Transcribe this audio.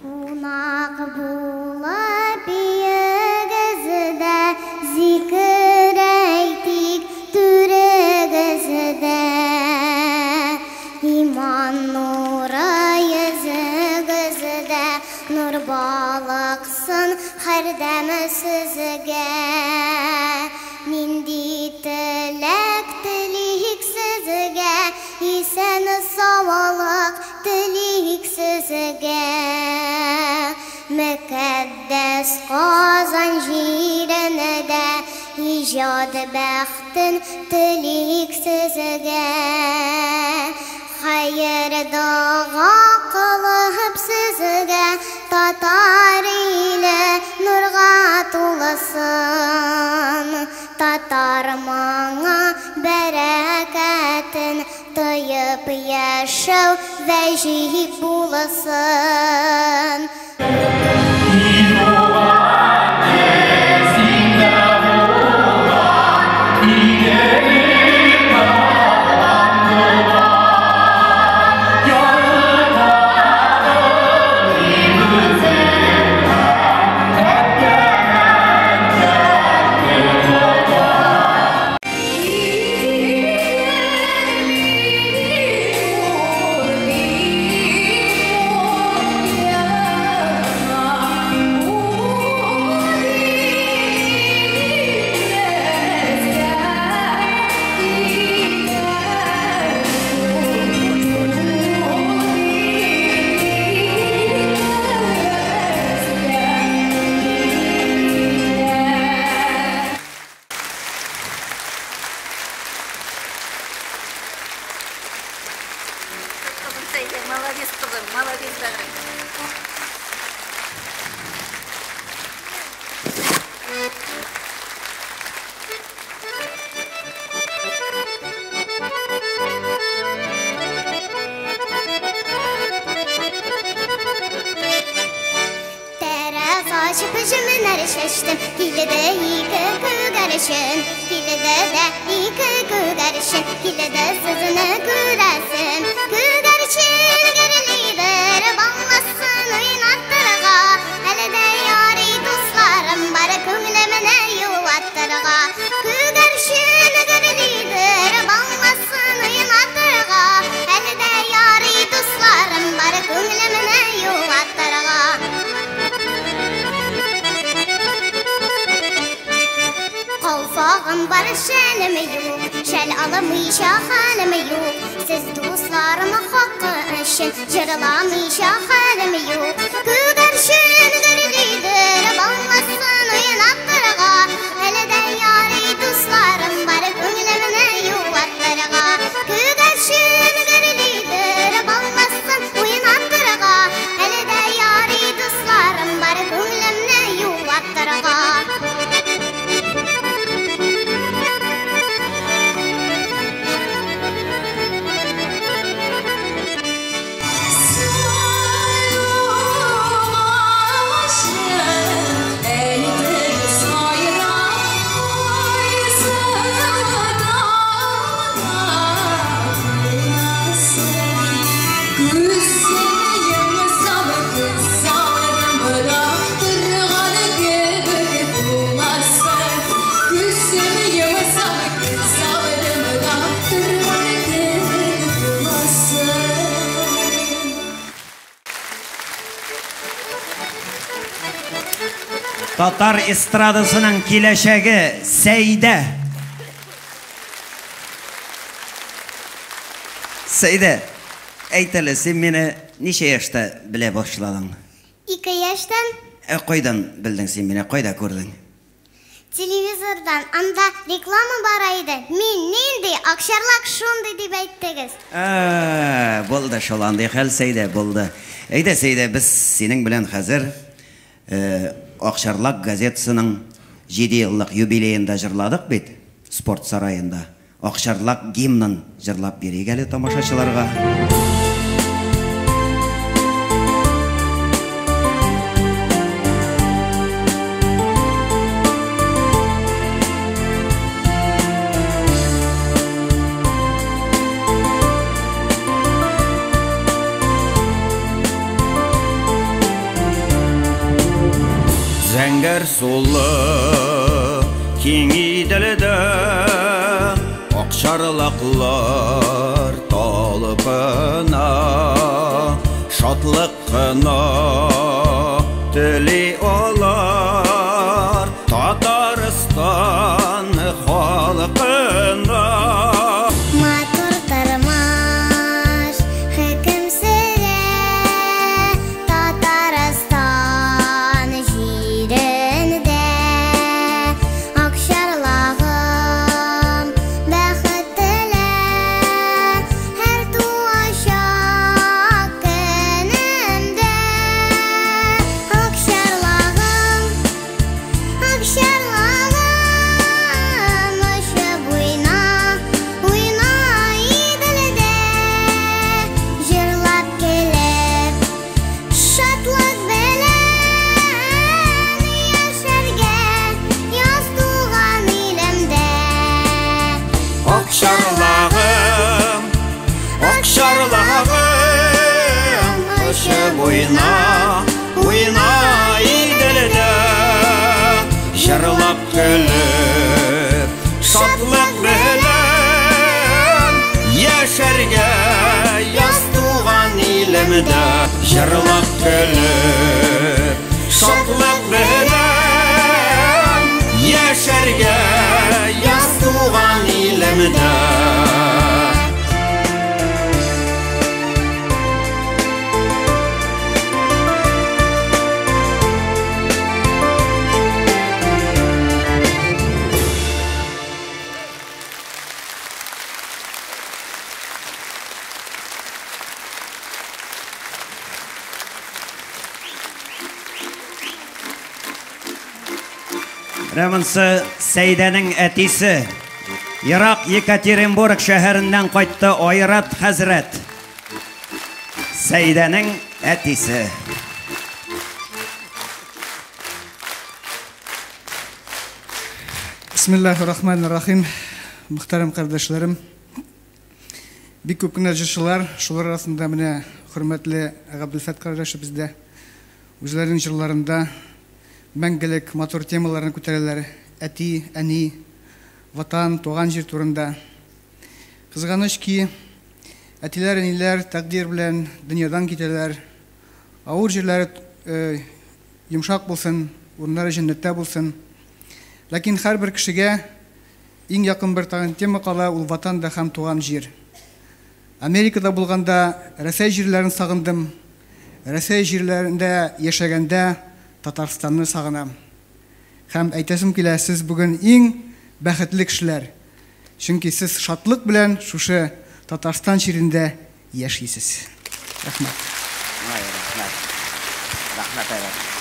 Кунак булып өегездә, зикер әйтик түрегездә. Иман нуры йөзегездә, нур балыксын һәрдәм сезгә. Нинди теләк телик сезгә, исән саулык телик сезгә. Мөкаддәс Казан җирендә иҗат бәхтен телик сезгә. Хәер дога кылып сезгә, татар иле нурга тулсын. Татар моңы бәрәкәтен тоеп яшәү вәҗиб булсын. Молодец, кызым, молодец, бәгърем. Тәрәз ачып җеменнәр чәчтем, килде ике күгәрчен, килде дә ике күгәрчен, килде сезне күрәсем. Күгәрчен гөрлидер баласын уйнаттырга, әле дә ярый дусларым бар күңелемне юаттырга. Күгәрчен гөрлидер баласын уйнаттырга, әле дә ярый дусларым бар күңелемне юаттырга. Калфагым бар, шәлем юк, шәл алмыйча хәлем юк. Сез дусларым хакы өчен җырламыйча хәлем юк. Күгәрчен гөрлидер баласын уйнаттырга, әле дә ярый дусларым бар күңелемне юаттырга. Күгәрчен гөрлидер баласын уйнаттырга, әле дә ярый дусларым бар күңелемне юаттырга. Татар эстрадасының киләчәге Сәйдә. Сәйдә, әйт әле, син мине ничә яшьтә белә башладың? 2 яшьтән. Ә кайдан белдең син мине, кайда күрдең? Телевизордан, анда реклама бара иде. Мин нинди, Акчарлак шундый дип әйттегез. Ә, булды шул андый хәл, Сәйдә, булды. Әйдә, Сәйдә, без синең белән хәзер Акчарлак газетасының 7 еллык юбилеенда җырладык бит, спорт сараенда. Акчарлак гимнын җырлап бирик әле тамашачыларга. Зәңгәр сулы киң Иделдә Акчарлаклар талпына, Шатлык кына тели алар Татарстан халкына. Матур тормыш хөкем сөрә Татарстан җирендә. Акчарлагым бәхет теләп һәр туачак көнемдә. Акчарлагым, акчарлагым, очып уйна, уйна Иделдә. Җырлап көлеп, шатлык белән яшәргә яз туган илемдә. Акчарлагым, акчарлагым, очып уйна, уйна Иделдә. Җырлап көлеп, шатлык белән яшәргә яз туган илемдә. Җырлап көлеп, шатлык белән яшәргә яз туган илемдә. Менә монысы Сәйдәнең әтисе. Ерак Екатеринбург шәһәреннән кайтты Айрат хәзрәт. Сәйдәнең әтисе. Бисмиллахир-рахманир-рахим. Мөхтәрәм кардәшләрем. Бик күп кенә җырчылар, шулар арасында менә хөрмәтле Габделфәт кардәшебез дә үзләренең җырларында мәңгелек матур темаларны күтәрәләр. Әти, әни, ватан, туган җир турында. Кызганыч ки, әтиләр, әниләр тәкъдир белән дөньядан китәләр. Авыр җирләре йомшак булсын, урыннары җәннәттә булсын. Ләкин һәрбер кешегә иң якын бер тагын тема кала, ул ватан да һәм туган җир. Америкада булганда Рәсәй җирләрен сагындым. Рәсәй җирләрендә яшәгәндә Татарстанны сагынам. Һәм әйтәсем килә, сез бүген иң бәхетле кешеләр. Чөнки сез шатлык белән шушы Татарстан җирендә яшисез. Рәхмәт. Ай, рәхмәт. Рәхмәт, Айрат.